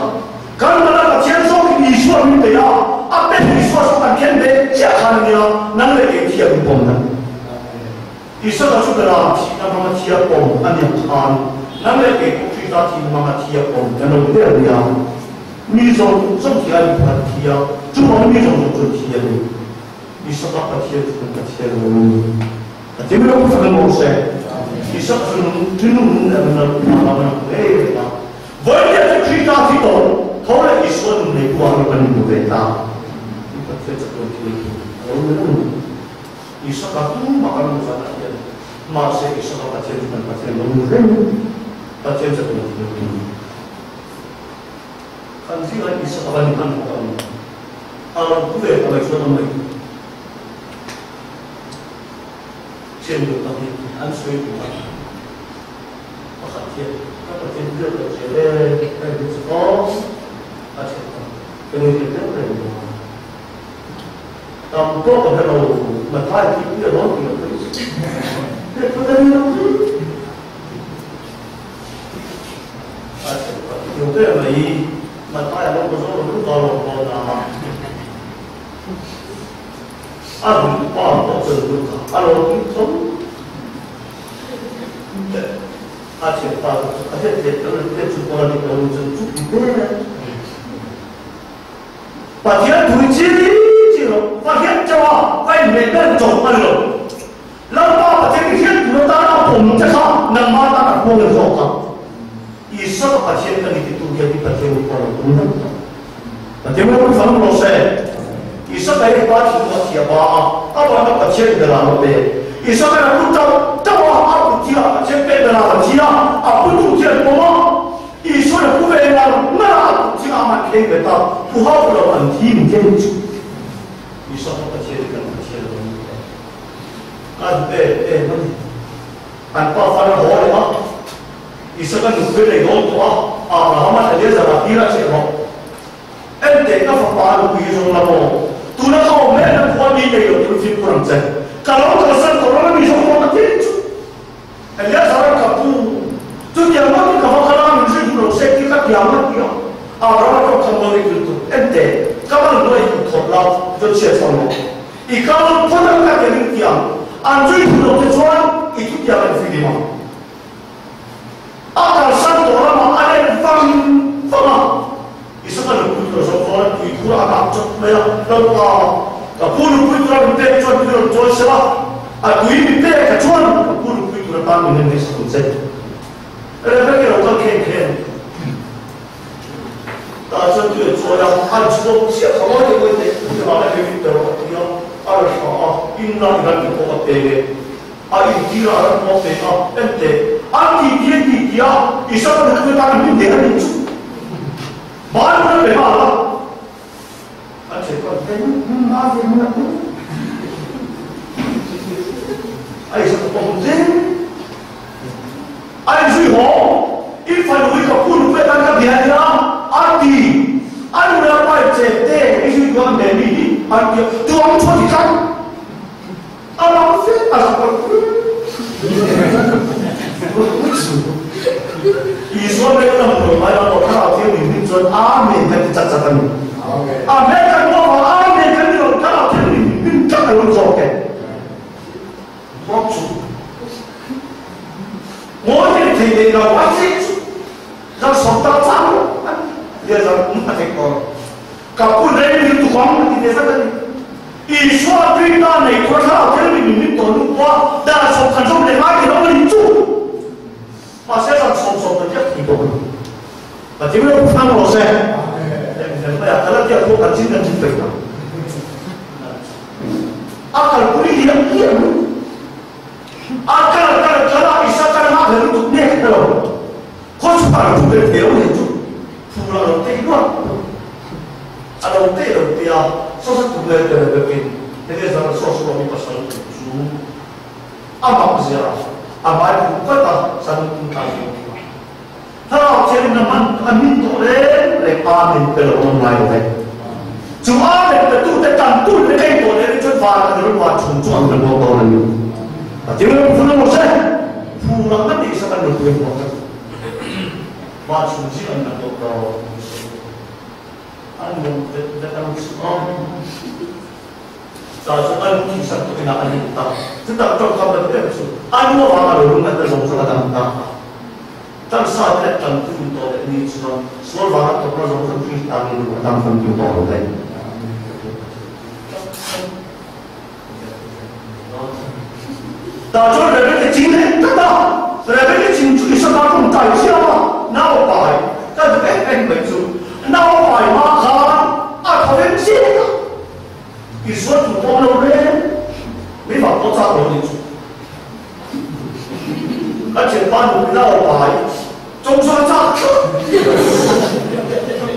Kan mana Pathian zawkin Isua min pe a, a pe Isua chu kan khen ve chiah khan a nia, nang leh kei thiam in pawm nan. Isaka chu Beram thihna hmanga thia pawm a nih khan nang leh kei pawh Krista thihna hmanga thia pawm kan lo ni der nia. Mi zawng zawng thia in phat thia, chuvang mi zawng zawng chuan thi a ni. Isaka Pathian chu kan Pathian lo ni. A ti mi lo fak in rawh seh. Isaka chu nung thinlung nung leh nunna lu hna lam a nung ngei reng a. Vawiin chu Krista thi tawh tho leh Isua nun neitu ah mi kan inhmu ve ta. I Pathian chatuan thil chu a lo ni reng a ni. Isaka tumah kan awm zan ah hian mahse Isaka Pathian chu kan Pathian lo ni reng Pathian chu kan thil tum kan zingah Isaka va ni hman bawk ang a lo pu ve ta mai chuan a mai thian duh tak hi an sawi duh a pakhat hian ka Pathian biak lo che e ka in chu aw a thian ta ka nui ve deuh reng mai. Tam tawk a hre lo, Mathai tih pui a dawn tih lo pawh i hriat pawh a ni lo. A hriat pawh a ni lo mai. Mathai a lo ka zawh lo lutuk a lawm dawn a. A ruih pa pawh chuan lutuk a lo tih tho. A hriat pa chu a hriat theih loh leh chu pawh a ni lo chuan chu ti hle. Pathian tui chi chi lo, Pathian chawa ka inhmeh ber chawp a ni lo. Lalpa Pathian i hriat tur atana a pawm che kha nangmah atan a pawng em zawk a. Isua ka Pathian ka ni titu hian i Pathian u pawh a lo tum reng tawh. Pathian ropui fang rawh se. Isua ka hi pa thinlung a thiam a, a vana Pathian in dah lo pe. Isua ka a pu chauh chauh a, a pu thia Pathian pek dah a thi a, a pu tu thian pawm a. Isuan a pu ve ngar ngar a, a kut chingah a man kheng ve ta, pu hauh lo an thi min keng chu. Isua kha Pathian hi kan Pathian lo ni e. Ka duh em em a ni. An pa fan a haw leh a, Isua ka nupui nei dawn tawh a, Abraham-a Eleazar-a tir a cheh rawh. Enteh ka fapa nupui hi zawng la maw? Tuna ka awm mek na khua mi nei lo tur fimkhur ang che. Ka lo kalsan tawh ram a mi zawng pawh ka thil chu. Eleazar-a ka. ka mawi lutuk ente ka mal nuai ku thawt la chu chhiat chho lo i kal phawt a ka ti ring tiang an zui thu lo te chuan i thu tiang an filim a a kalsan tawh lamah a en vang vang a i saka nupui tur a zawng dawn a tui khur a kak chawt mai a lalpa ka pu nupui tura min pek chuan tui rawn chawi sela a tui mi pek a chuan ka pu nupui tur atan min en ngaihsak ang che Rebecca lo kal khen khen tah chuan tui a chawi a an chhuak chiah kha mawi mawi teh tui vang a hlim ter a ti a a rawn hra a in la in an ti pawh a pe leh a intir a ran pawh a pe a en teh an ti ti an ti ti a Isaka nupui atan a hlim der a nih chu Bible a pe nghal a an che chuan eng a ve hmun a hmu a Isaka pawh hmu zel A inzui haw, I fanu hi ka pu nupui atan ka bia nia, a ti. A nu leh a pa in cheng te i zui duh a hmel mi hi an ti a, tu ang chuan ti tlat. A lam fe a zak lo Isua hmel ka hmu lo mai a, aw thlarau thianghlim hlim chuan Amen kan ti chat chat a ni. A hmel kan hmu avang Amen kan ti lo, thlarau thianghlim hlim tlat a lo zawk e. Bawk chu ngawi thei thei leh lo a che chu zan sawm tak chang a ni zan a thei tawh lo. Ka pu rei mi lutuk ang a ti ve zat a ni. Isua Krista nei khawr thlarau thil mi min min tawh lutuk a dan 10 kan zawm leh ngai thei lo a ni chu. Mahse zan 10 10 kan riak thei tawh a ni. Pathian lo thlang rawh se. Engvel mai a Galatia pawh kan chin kan chin peih ta. A kalpui liam liam a kal kal kal a Isaka nghah hlel lutuk nek ta lo. Khaw chhuah lo thu ber thei lo nen chu phur a lo tei luat a lo tei lo tia sawsa tum leh tel vekin heti zan saw saw mi pasal tur chu a mak zia a mai phur vat a san tum ta zawk a. Thlarau thianghlim a hman a hmin tawh reng reng Amen pe lo awm ngai lo ve. Chu Amen pe tu te tan tu le kei tawh leh chuan van an rawn van chhung chu an rawn bawk dawn a ni. Pathian ram phun emaw se phur ang a tih sak an rawn pui ang bawk a ni. Van chhung zing an rawn bawk dawn an rawn vet vet ang chu ang. Tah chuan a lu thihsak tu inah a lut ta. Chutah tawngkam la duh em chu a lu avanga lo lung natna zawng zawng a dam ta. Taksa te leh tantu in tawh leh ni chuan sual vanga tawrhna zawng zawng Krista mi lu a dam famkim tawh lo daih. Tah chuan Rebecca ching leh tlat a, Rebecca ching chu Isaka tawngtai chiam a, naupai ka duh em em mai chu naupai hma khan a thaw em chiang a. Isua chu pawm lo reng mi vang pawh chak lo nih chu. Ka thianpa nupui nau pai chawngsa chak tlat.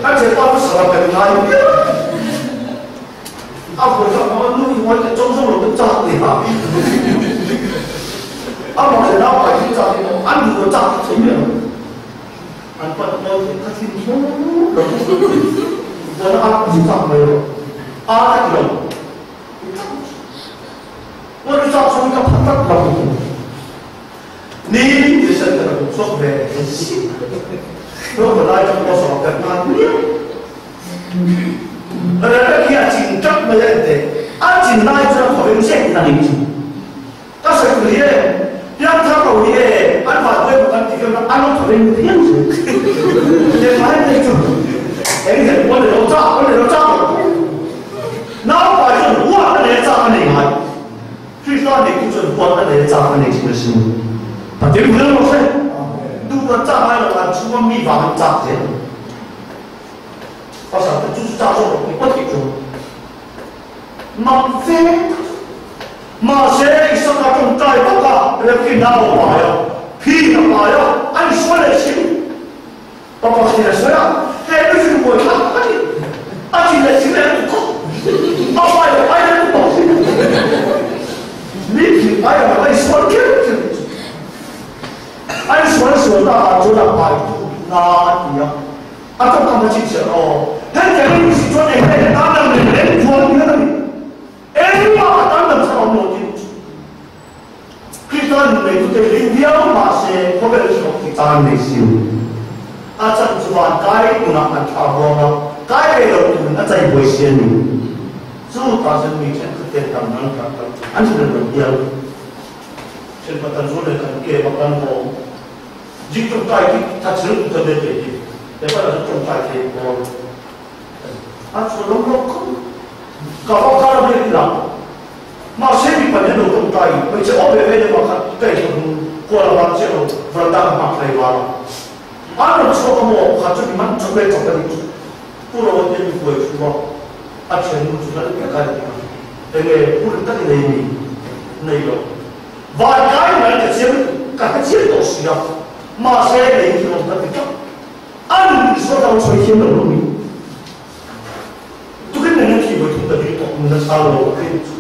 Ka thianpa chu sarah kan ngai viau. A vawi kha hmang a nu hi ngawi teh chawngsa lo chu chak ti ha. A mak le nau pai chu chak hi an duh lo chak thei miah lo. An pan ngawi teh ka thin tho lo. Buan a chu chak mai lo. A ka ti lo. Ngawi chu chak chungin ka phat tlat lo. Ni ti sen ka lo chhuak ve si. Rawng lai chu pawh sawm kan ngai miau. Rebecca hi a chin tlat mai a ente. A chin lai chuan a khawveng zek in a ning chu. Ka sawi tur hi e, piangthar lo hi e, an vanduai bawk an ti viau na, an lo khawveng viau zel. Lehkha en te hi chu eng zel pawn leh lo chak pawn leh lo chak lo. Naupai chuan huat a nei a chak a nei ngai. Krista neitu chuan huat a nei a chak a nei thin asin. Pathian hmu zel rawh se. Duhdan chak ngai lo an chhunga mi vang an chak zel. Pasal te chu chu chak zawk rawh tih pawh theih chuan mak ve tak chu. Mahse Isaka tawngtai bawk a, Rebeki nau a pai a, phi a pai a, a insual leh si. Pa pakhatin a sawi a, He mihring buai thlak a ni. A chin leh chin leh an khawp. A pai leh pai leh an khawp. Mi thin ai ang a insual kher kher chu. A insual sual tak ah chuan a pai tu na a ti a. A tawngkam a chhinchhiah aw. Hetiang in si chuan eng nge tan dang leh reng chuan hian a ni. Engmah a tan dang chhan awm lo tin chu. Krista nun neitute hlim viau mahse khawvel hreawm ti tan nei si lo. A chan chu van kai hmunah an thla huang a. Kai ve lo turin a chei buai si a ni. Chu ta chuan mi thenkhat ten tam nan khat kal an hre lo hial. Thenkhat an zu leh kan ke bak an haw. Jik tawngtai khi tha chhel tu kan nei thei hi. He pa lah chu tawngtai thei pawl a chhuah lo lo khawp. Ka va kal a hmel ila. Mahse mipa nen lo tawngtai hmeichhe awm ve ve deuh ah khan ka inthla hnung kual a van chiah lo veranda ka hmak hlei var a. An rawn chhuak a maw kha chu mi man chauh ve chawp a nih chu. Pu Roa te mi huai thu a, a thiannu chu hla deuh vek a ni a. Enge hun tak i nei mi? Nei lo. Vai kai mai ka chiang ka hre chiang tawh si a, mahse lei hi awm ka ti tlat. A nun i sawi lo sawi thiam lo lo mi. Tukin nena thi vawi thum ka dil tawh nuna chhang lo ka khin chu.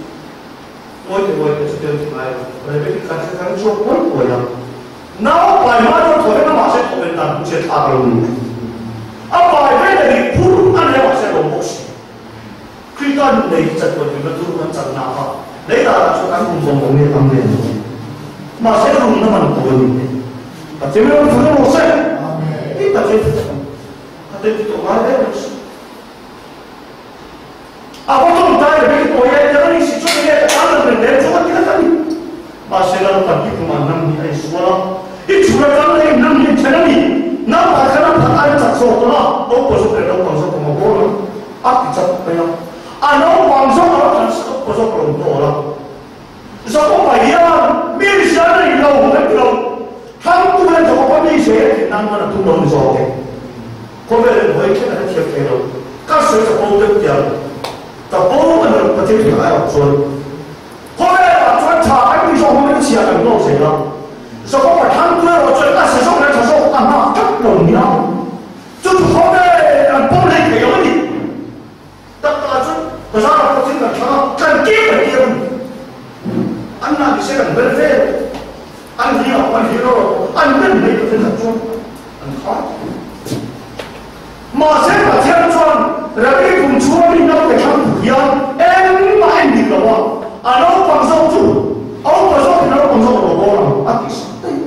Ngawi teh ngawi teh chutiang ti ngai lo. Rebecca khan thil kan chhuak puai puai a. Nau pai hma chuan thaw vek a mahse thaw ven dan hu che thlak lo ni. A pai vel a nih phur a nia mahse a lawm bawk si. Krista nun nei hi chatpuan hlimna tur kan chan na kha lei dan ah chuan kan rum vawng vawng nge tam nen lo. Mahse rum na man to a ni e. Pathian ram thar rawh se. Hi Pathian thu tak a ni. Pathian thu tawh ngai reng reng suh. A va tawngtai leh bik pawh hian eng a nih si chuan enge ka tan lo reng reng chu a ti tlat a ni. Mahse Lalpa hi kum an hnam hi a insual a, i chhura kal leh in hnam hi an then a ni. Naupang khan a phat a chak zawk tawh a, upa zawk leh naupang zawk awm a bawl ang a ti chak mai a. A naupang zawk a lo thlan sak a, upa zawk a lo hnawl a. Jakoba hian mi zia nei lo kan ti lo, thangtu hian Jakoba mi zia hi a tih nan hman a tum lo ni zawk e. Khawvel in hawi khen a hrethiam thei lo, ka sawi chapo deuh tiang chapo a ni lo Pathian thu tak erawh chuan khawvel ah chuan tha kan ti zawk hmangin chhia kan hlawk zel a, Jakoba thangtu erawh chuan a chhe zawk leh tha zawk a nghak tlat lo nia, chu chu khawvel an pawm hlei thei lo a ni. Tak takah chuan bazar ah pawh thil kan thlang a, kan kir kan kir a ni. An lah ni se kan bel vel, an hi ah pawh an hi rawh rawh, an bel mai ka thenkhat chuan an khai. Mahse Pathian chuan Rabbi kum chhunga mi naute thlang tur hian engmah en dik lo a, a naupang zawk chu a upa zawkin a naupang zawk a lo bawl ang a tih sak daih.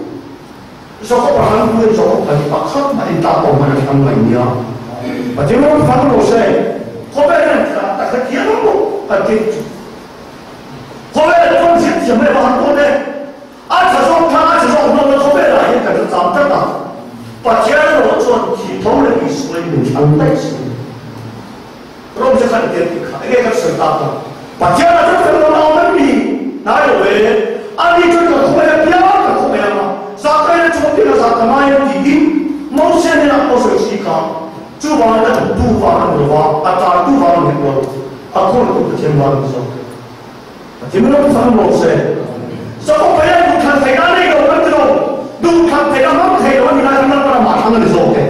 Jakob a hlan hnuin Jakob kha hi pakhat mah in tlak awm hman a thlang mai nia. Pathian ram thlang lo se, khawvel hian tla tak kha thiam ang maw kan ti chu. Khawvel chuan zir thiam leh va han dawn e. A tha zawk thlang a tha zawk hnawn na khawvel ah hian kan la cham tlat a. Pathian erawh chuan thi tho leh Isua in min thlang daih si. Rom che khan tiang tih kha enge kan sawi tak ang? Pathian a chu fel lo na awm em ni? Hnai lo e. Ani chuan ka khawngaih a piang ka khawngaih ang a, zahkaina chu ka piang a zah ka ngai ang tiin Mosia hnenah pawh sawi si kha. Chuvangin a duhtu vang a ni lo va, a tartu vang a ni hek lo, a khawngaihtu Pathian vang a ni zawk. Pathian min lo thlang rawh se. Jakob hian duhthlan theihna a nei lo kan ti lo. Duhthlan theihna hmang thei lo a ni lai khan Lalpa ramah a thlang a ni zawk e.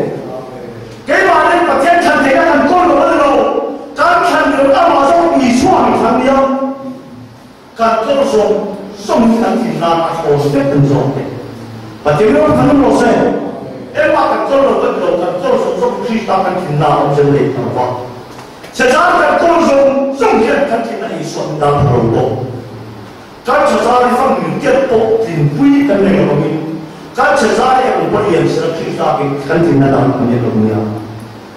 Keimahni Pathian thlan theihna kan kawl lo a ni lo. Kan thlan lo amah zawk Isua min thlang nia. Kan kawl zawng zawng hi kan thin nan a thawn vek a ni zawk e. Pathian min lo thlang rawh se. Engmah kan kawl lo kan ti lo, kan kawl zawng zawng Krista kan thin nan a awm zel nei ta lo va. Chazar kan kawl zawng zawng hian kan thin a insuah min dan pha lo bawk. Kan chazar hi fang min tiat pawh tlinpui kan nei lo angin kan chazar hi eng pawh lian sela Krista kin kan tlinna dang kan nei lo nia.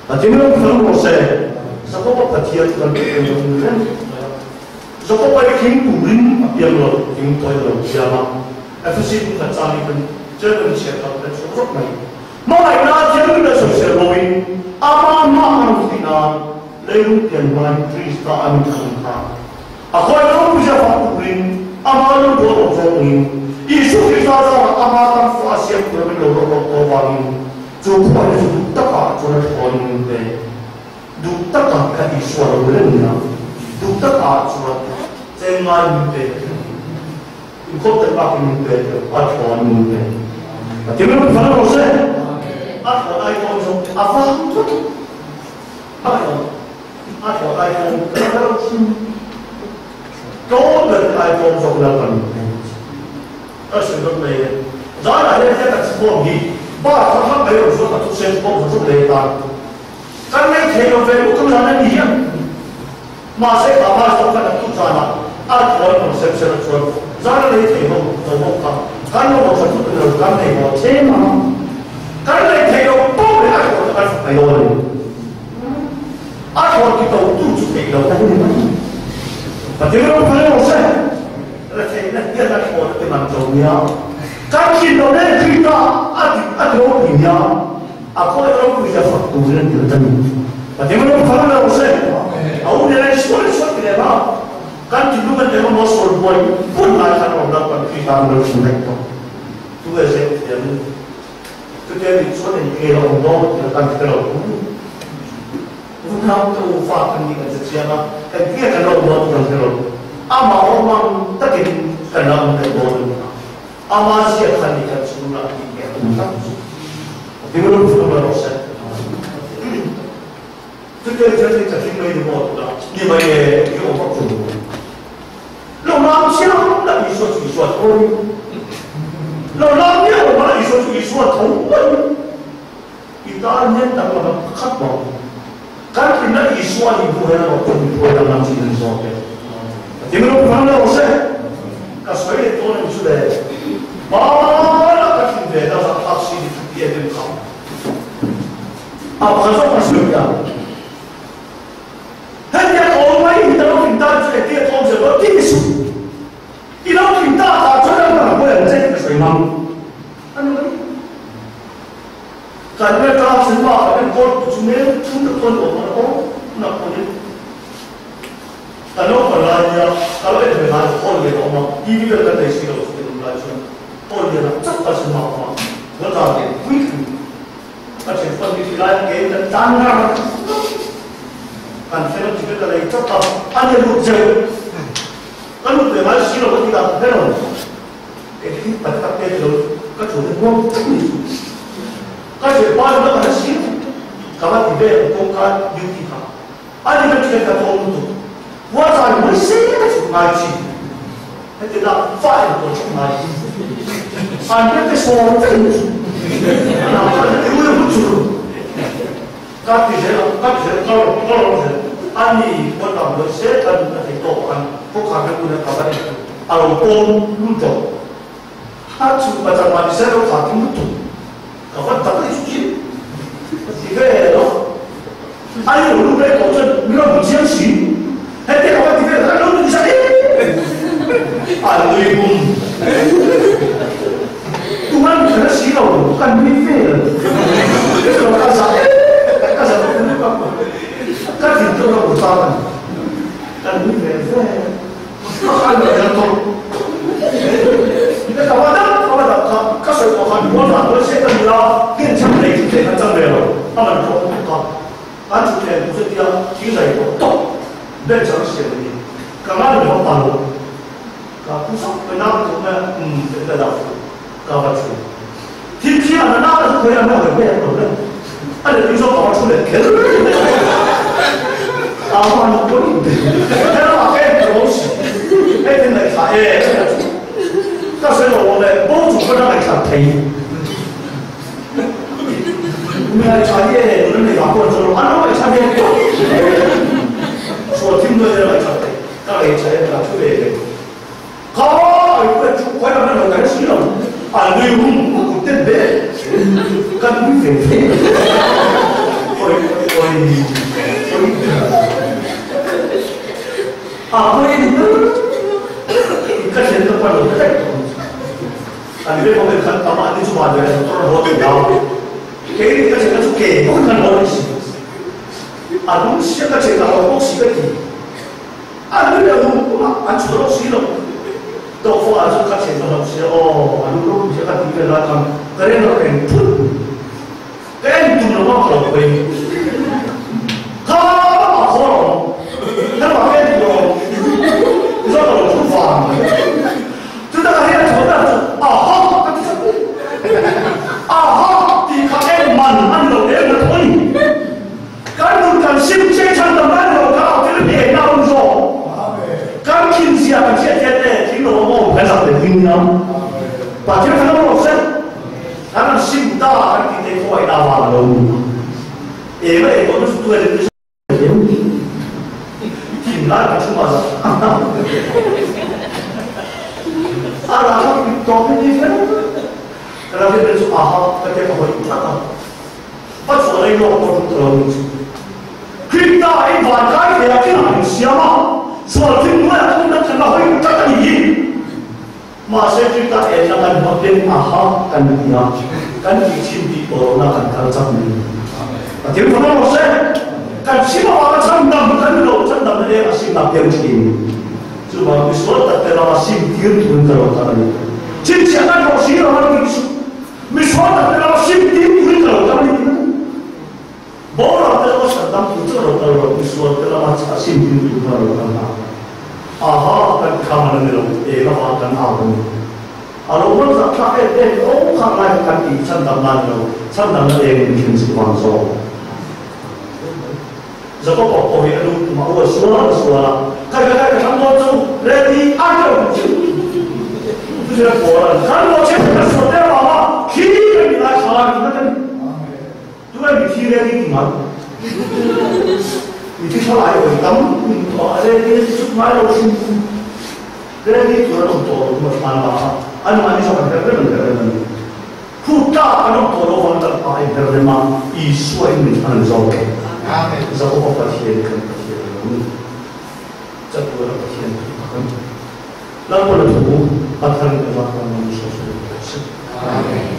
Pathian ram thlang rawh se. Jakoba Pathian chu kan tih lo in reng mai a. Jakoba hi thing turin a piang lo, thing tawi a lo thiam a. Efesi bu khat chang hi kan German chhiat kha kan chhuak rawk mai. Hmangaihna thianghlim leh sawisel loin ama hma an awm theih nan leilung pian hmain Krista a mi thlang kha a khawi ropui zia fak turin ama lo duh a awm zawk angin Isua Krista zarah ama tan fa a siam tura min lo rawh rawh tawh avangin chu khuaina chu duh takah chuan a thawn min pe. Duh takah ka Isua lo reng nia, duh takah chuan cheng ngai min pe. Inkhawm tak bakin min pe teuh, a thawn min pe. Pathian ram thar rawh se. A thawn ai thawn zawk a vang tlat. A thawn a thawn ai thawn ka la lo thin. Tlawm ber ai thawn zawk la kan pe. Ka sawi dawt mai e. Zanah hian hian kan chhukawm hi bar thar hlak mai rawn zuat a thutsen chhukawm zawk zawk leh tan. Kan nei thei lo ve lutuk zan a ni hian. Mahse kha pastor khan a tu zanah a thawi rawn sem sela chuan zan a lei thei ho lo bawk kha kan lo haw tha thut lo kan nei haw chem ang. Kan lei thei lo poh leh a thaw chu kan fak mai dawn a ni. A thon ki to tu chu thei lo ta ni mai. Pathian ro phal lo se. La thei na hian a thawn te man to nia. Kan thin lo ne khi ta a ti a ro pi nia. A ko ro pi ja fak tu ren ti ta ni. Pathian ro phal lo se. A u ne lai sual sual ti le ma. Kan tin lu kan te mo sol boy pun lai khan ro la pan khi ta lo chu nek to. Tu e se tiam. Tu te ni chuan ni ke lo do ti kan te lo. Unau te u fa kan ni kan chiang a, kan kia kan lo do kan te lo. Ama o mang takin kan lam te do ni. Ama sia khan ni kan chu na ti ke tu ta. Ti lo chu lo se. Tu te te te ka tin mai ni mo ta. Ni mai e ni o ma chu. Lo lam chiang la ni so chu so thoi. Lo lam ni o ma ni so chu so thoi. Ita nen tak la khat ba. Kan tin na Isua ni bu hela ko ni bu hela lam chi ni so ke. Ti lo phan lo se. Ka soi le to ni chu le. Ba la ka tin ve da za thak si ni ti e dem kha. A pa zo pa su ya. Hen ya ko mai ni ta lo tin ta chu e ti to se lo ti su. Ti lo tin ta ta chu na ma ko en che ka soi mang. Ano ba? Kan me ta sin ma ka en ko chu me chu ta ko lo ma ko na ko ni. Ta lo pa la ya ka lo e na ko le ko ma i vi ka te si lo chu te la chu. Ko le na chak ta sin ma ma. Lo ta ke pui ku. Ka che fa ni la ke ta tan na. Kan fe lo chi ka le chak ta a ne lu che. Ka lu te ma si lo ko ti ka pe lo. E ti pa ta te lo ka chu te mo ni. Ka che pa lo ka si. Ka ba ti be ko ka yu ti ka. A ni ka chi ka to lu tu. Wa za ni se ka chu ma chi. E te la fa e ko chu ma chi. A ni te so te ni. Na ka te u lu chu. Ka ti se ka ti se ka lo ka lo se. A ni ko ta mo se ka ni te to an ko ka ka ku na ka ba ni. A lo ko lu to. A chu pa ta ma ni se lo ka ti mu tu. Ka fa ta ni chu chi. Ti ve lo. A ni lu be ko chen mi lo bu jiang xi. He te ka ti ve ka lo lu sa ni. A lu yi bum. Tu man ka si lo kan mi ve. Lo ka sa. Ka sa ko ka. Ka ti to lo ta kan. Kan mi ve ve. Ka kan le to.你干嘛的？干嘛的？他他说我看我哪个现在你啦，变成雷这个真的了，他们说他，俺昨天不是讲听谁说动，变成写的，干嘛你要把我？啊，不是，那个呢，这个老师，干嘛去？听听啊，那个是可以啊，那个没有的，那你听说搞出来，肯定。啊，我不理，那个哎，东西，哎，真的哎。但是我们帮助不让来查题，你来查业，你来查过之后，俺来查业，说听的人来查题，他来查他出来的，他一个出快到那个开始了，俺没有不得呗，干不肥肥，喂喂喂，啊喂，你看现在关注太多。啊！你别讲你看，他妈你做嘛的？做了好多年，给你个钱，他就给，不看好东西。啊，东西个钱，好东西个钱。啊，你了我啊，出东西了。到后啊，就看钱的东西哦，啊，你东西个地个那看，个人都很土，个人土了嘛好亏。他把好了，他把个人土，你说怎么出发？就那个黑人头那。啊哈！啊哈！你看哎，满汉老人的腿，敢不敢心切成的满老高，这个脸那么说，敢听下个切切的，听了我很少的听啊。把这个看到我身，他们心大，他们得快大话喽。因为我们是对的，挺难的，出嘛子。啊，然后你多给你分，然后你说啊好，那这个会他他，把错了以后我就得了。Krista in van kai thei a kinah min siam a, sual thil hnuaiah kan awm kan la hawi tlat a nih hi. Mahse Krista enna kan hmawtin a ha kan ti a, kan tih chhin tih tawh lohna kan kal chak mai. Pathian fapa rawh se, kan chhim avanga chhandam kan ni lo, chhandamna eng a simna piang thin. Chuvang misual tak te lama sim tir turin ka lo kal a ni. Chhinchhiah kan hlawh si lo a ni tih chu misual tak te lama sim tir turin ka lo kal a ni tih a ni. Boral te lama chhandam tur chu ka lo kal lo, misual te lama sim tir turin ka lo kal a. Aha, kan kham a ni lo, eng avang kan au a ni. A lo hman zah thlak em em tho kha ngai kha kan tih chhandam na ni lo, chhandamna eng in thlen chu vang zawk. Jakob-a pawh hi a lu tumah u a sual a sual a, Kai ka kai ka thlang dawn chu ready a ti lo chu chu pawl a ni. Kan lo chhe ka sual te avanga thi kan ni lai kha ni na kan tunge mi thi ready ti ngai mi thi thalai oi tam ready ti chuk ngai lo hrim ready tur an awm tawh lo kuma thlan la a an mahni zawk an her rem an her rem a ni. Khu tlak an awm tawh lo vang tak pa in her rem a, Isua in min thlan zawk e. Jehovah Pathian kan Pathian a lo ni. Chatuana Pathian thu tak a ni. Lalpa la thu Pathan ka zah tan nan hre hre lo tawh se. Amen.